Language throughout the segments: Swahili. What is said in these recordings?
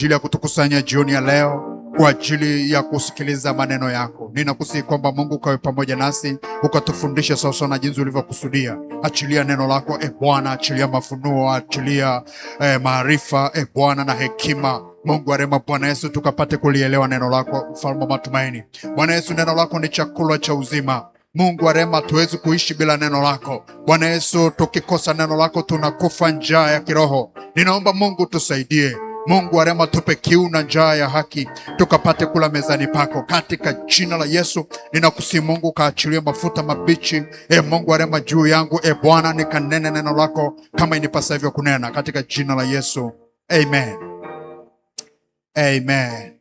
Ajili ya kutukusanya jioni ya leo kwa ajili ya kusikiliza maneno yako. Ninakusihi kwamba Mungu ukawe pamoja nasi, ukatufundishe sawasawa na jinsi ulivyokusudia. Achilia neno lako e Bwana, achilia mafunuo, achilia maarifa e Bwana na hekima. Mungu wa rehema, Bwana Yesu, tukapate kulielewa neno lako, mfalme wa matumaini. Bwana Yesu, neno lako ni chakula cha uzima. Mungu wa rehema, hatuwezi kuishi bila neno lako. Bwana Yesu, tukikosa neno lako tunakufa njaa ya kiroho. Ninaomba Mungu tusaidie. Mungu wa rehema, tupe kiu na njaa ya haki, tukapate kula mezani pako, katika jina la Yesu. Ninakusihi Mungu, kaachilie mafuta mabichi, e Mungu wa rehema, juu yangu, e Bwana, nikanene neno lako kama inipasavyo kunena, katika jina la Yesu, amen. Amen.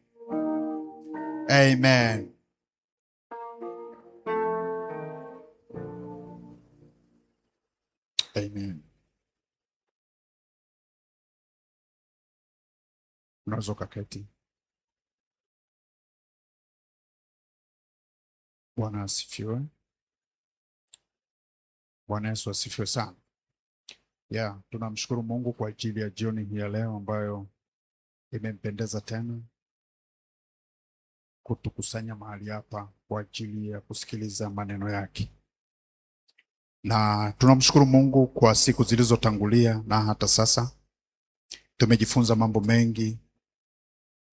Amen. Amen. Unaweza ukaketi. Bwana asifiwe. Bwana Yesu asifiwe sana. Yeah, tunamshukuru Mungu kwa ajili ya jioni hii ya leo ambayo imempendeza tena kutukusanya mahali hapa kwa ajili ya kusikiliza maneno yake. Na tunamshukuru Mungu kwa siku zilizotangulia na hata sasa tumejifunza mambo mengi,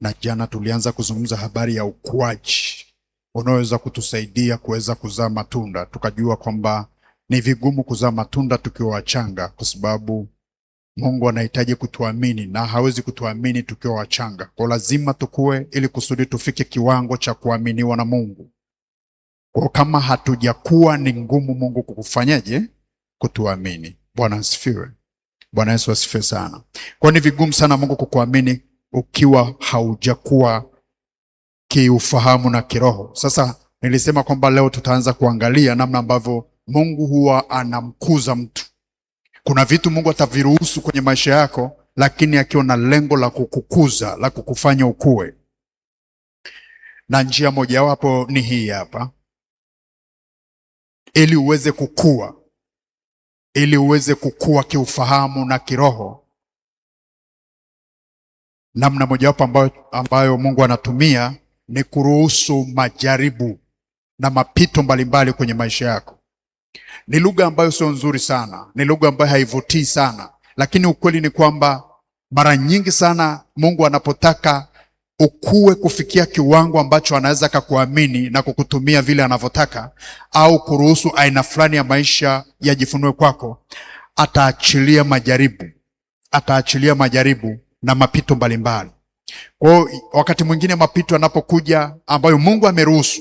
na jana tulianza kuzungumza habari ya ukuaji unaoweza kutusaidia kuweza kuzaa matunda. Tukajua kwamba ni vigumu kuzaa matunda tukiwa wachanga, kwa sababu Mungu anahitaji kutuamini na hawezi kutuamini tukiwa wachanga. Kwa lazima tukue ili kusudi tufike kiwango cha kuaminiwa na Mungu. Kwa kama hatujakuwa ni ngumu Mungu kukufanyaje? Kutuamini. Bwana asifiwe. Bwana Yesu asifiwe sana. Kwa ni vigumu sana Mungu kukuamini ukiwa haujakuwa kiufahamu na kiroho. Sasa nilisema kwamba leo tutaanza kuangalia namna ambavyo Mungu huwa anamkuza mtu. Kuna vitu Mungu ataviruhusu kwenye maisha yako, lakini akiwa na lengo la kukukuza, la kukufanya ukue. Na njia mojawapo ni hii hapa. Ili uweze kukua, ili uweze kukua kiufahamu na kiroho, namna mojawapo ambayo Mungu anatumia ni kuruhusu majaribu na mapito mbalimbali kwenye maisha yako. Ni lugha ambayo sio nzuri sana, ni lugha ambayo haivutii sana, lakini ukweli ni kwamba mara nyingi sana Mungu anapotaka ukue kufikia kiwango ambacho anaweza akakuamini na kukutumia vile anavyotaka, au kuruhusu aina fulani ya maisha yajifunue kwako, ataachilia majaribu, ataachilia majaribu na mapito mbalimbali. Kwa hiyo wakati mwingine mapito yanapokuja ambayo Mungu ameruhusu,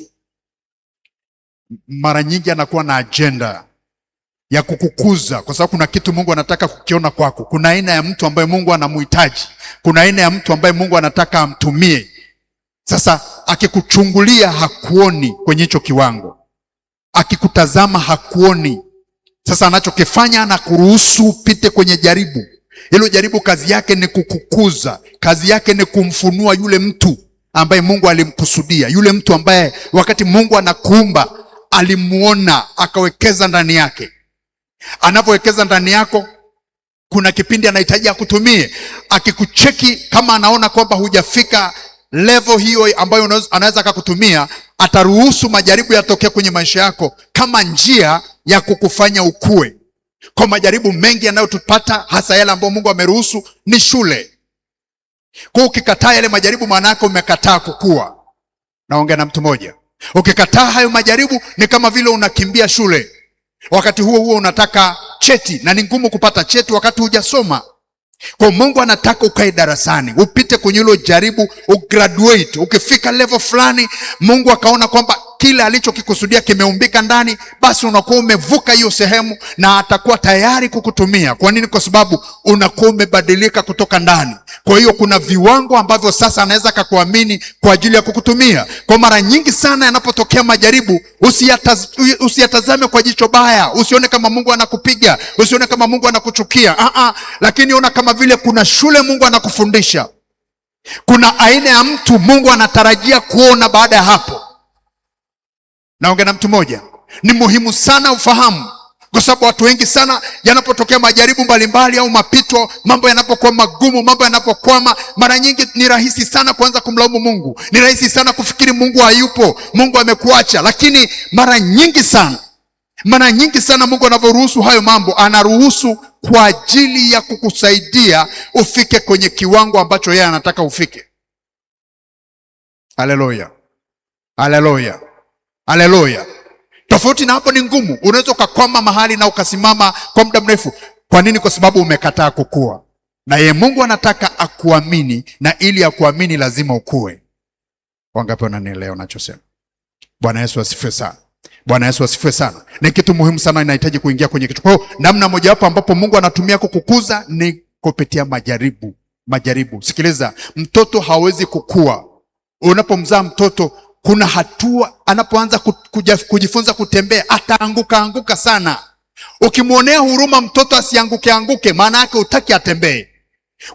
mara nyingi anakuwa na agenda ya kukukuza, kwa sababu kuna kitu Mungu anataka kukiona kwako. Kuna aina ya mtu ambaye Mungu anamuhitaji, kuna aina ya mtu ambaye Mungu anataka amtumie. Sasa akikuchungulia hakuoni kwenye hicho kiwango, akikutazama hakuoni. Sasa anachokifanya, anakuruhusu upite kwenye jaribu. Hilo jaribu kazi yake ni kukukuza, kazi yake ni kumfunua yule mtu ambaye Mungu alimkusudia, yule mtu ambaye wakati Mungu anakuumba alimuona akawekeza ndani yake. Anapowekeza ndani yako, kuna kipindi anahitaji akutumie. Akikucheki kama anaona kwamba hujafika level hiyo ambayo anaweza akakutumia, ataruhusu majaribu yatokee kwenye maisha yako kama njia ya kukufanya ukue. Kwa majaribu mengi yanayotupata, hasa yale ambayo Mungu ameruhusu, ni shule. Kwa ukikataa yale majaribu, maana yake umekataa kukua. Naongea na mtu mmoja. Ukikataa hayo majaribu ni kama vile unakimbia shule. Wakati huo huo unataka cheti, na ni ngumu kupata cheti wakati hujasoma. Kwa Mungu anataka ukae darasani, upite kwenye hilo jaribu, ugraduate. Ukifika level fulani, Mungu akaona kwamba kile alichokikusudia kimeumbika ndani, basi unakuwa umevuka hiyo sehemu na atakuwa tayari kukutumia. Kwa nini? Kwa sababu unakuwa umebadilika kutoka ndani. Kwa hiyo kuna viwango ambavyo sasa anaweza akakuamini kwa ajili ya kukutumia. Kwa mara nyingi sana yanapotokea majaribu, usiyatazame kwa jicho baya, usione kama Mungu anakupiga, usione kama Mungu anakuchukia. Lakini ona kama vile kuna shule Mungu anakufundisha. Kuna aina ya mtu Mungu anatarajia kuona baada ya hapo. Naongea na mtu mmoja. Ni muhimu sana ufahamu Kwa sababu watu wengi sana, yanapotokea majaribu mbalimbali au mapito, mambo yanapokuwa magumu, mambo yanapokwama, mara nyingi ni rahisi sana kuanza kumlaumu Mungu, ni rahisi sana kufikiri Mungu hayupo, Mungu amekuacha. Lakini mara nyingi sana Mungu anavyoruhusu hayo mambo, anaruhusu kwa ajili ya kukusaidia ufike kwenye kiwango ambacho yeye anataka ufike. Haleluya, haleluya, haleluya! Tofauti na hapo ni ngumu. Unaweza ukakwama mahali na ukasimama kwa muda mrefu. Kwa nini? Kwa sababu umekataa kukua, na yeye Mungu anataka akuamini, na ili akuamini lazima ukue. Wangapi wananielewa nachosema? Bwana Yesu asifiwe sana. Bwana Yesu asifiwe sana. Ni kitu muhimu sana, inahitaji kuingia kwenye kitu. Kwa hiyo namna mojawapo ambapo Mungu anatumia kukukuza ni kupitia majaribu. Majaribu. Sikiliza, mtoto hawezi kukua. Unapomzaa mtoto, kuna hatua anapoanza kujifunza kutembea, ataanguka anguka sana. Ukimwonea huruma mtoto asianguke anguke, maana yake hutaki atembee.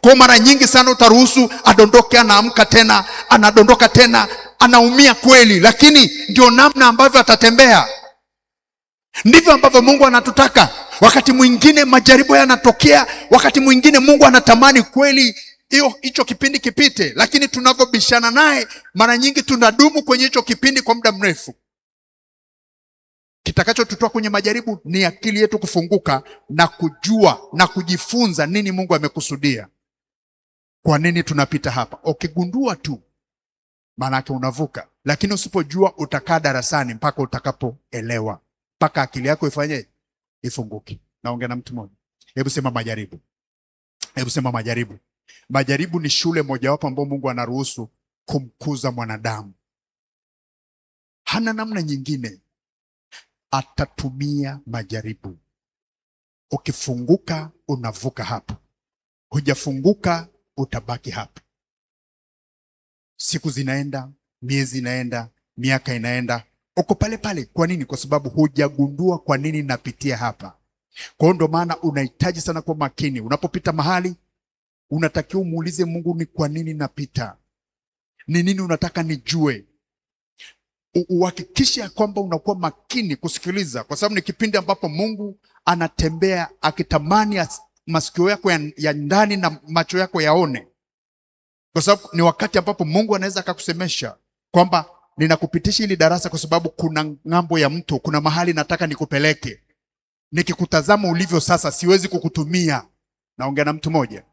Kwa mara nyingi sana utaruhusu adondoke, anaamka tena, anadondoka tena, anaumia kweli, lakini ndio namna ambavyo atatembea. Ndivyo ambavyo Mungu anatutaka. Wakati mwingine majaribu yanatokea, wakati mwingine Mungu anatamani kweli hiyo hicho kipindi kipite, lakini tunavyobishana naye mara nyingi tunadumu kwenye hicho kipindi kwa muda mrefu. Kitakachotutoa kwenye majaribu ni akili yetu kufunguka na kujua na kujifunza nini Mungu amekusudia, kwa nini tunapita hapa. Ukigundua tu, maana yake unavuka, lakini usipojua utakaa darasani mpaka utakapoelewa, mpaka akili yako ifanye ifunguke. Naongea na mtu mmoja. Hebu sema majaribu. Hebu sema majaribu. Majaribu ni shule mojawapo ambayo Mungu anaruhusu kumkuza mwanadamu. Hana namna nyingine, atatumia majaribu. Ukifunguka unavuka hapo, hujafunguka utabaki hapo. Siku zinaenda, miezi inaenda, miaka inaenda, uko pale pale. Kwa nini? Kwa sababu hujagundua kwa nini napitia hapa. Kwa hiyo ndo maana unahitaji sana kuwa makini unapopita mahali, unatakiwa umuulize Mungu, ni kwa nini napita, ni nini unataka nijue. Uhakikishe ya kwamba unakuwa makini kusikiliza, kwa sababu ni kipindi ambapo Mungu anatembea akitamani masikio yako ya ndani na macho yako yaone, kwa sababu ni wakati ambapo Mungu anaweza akakusemesha kwamba ninakupitisha hili darasa kwa sababu kuna ng'ambo ya mto, kuna mahali nataka nikupeleke. Nikikutazama ulivyo sasa, siwezi kukutumia. Naongea na mtu mmoja.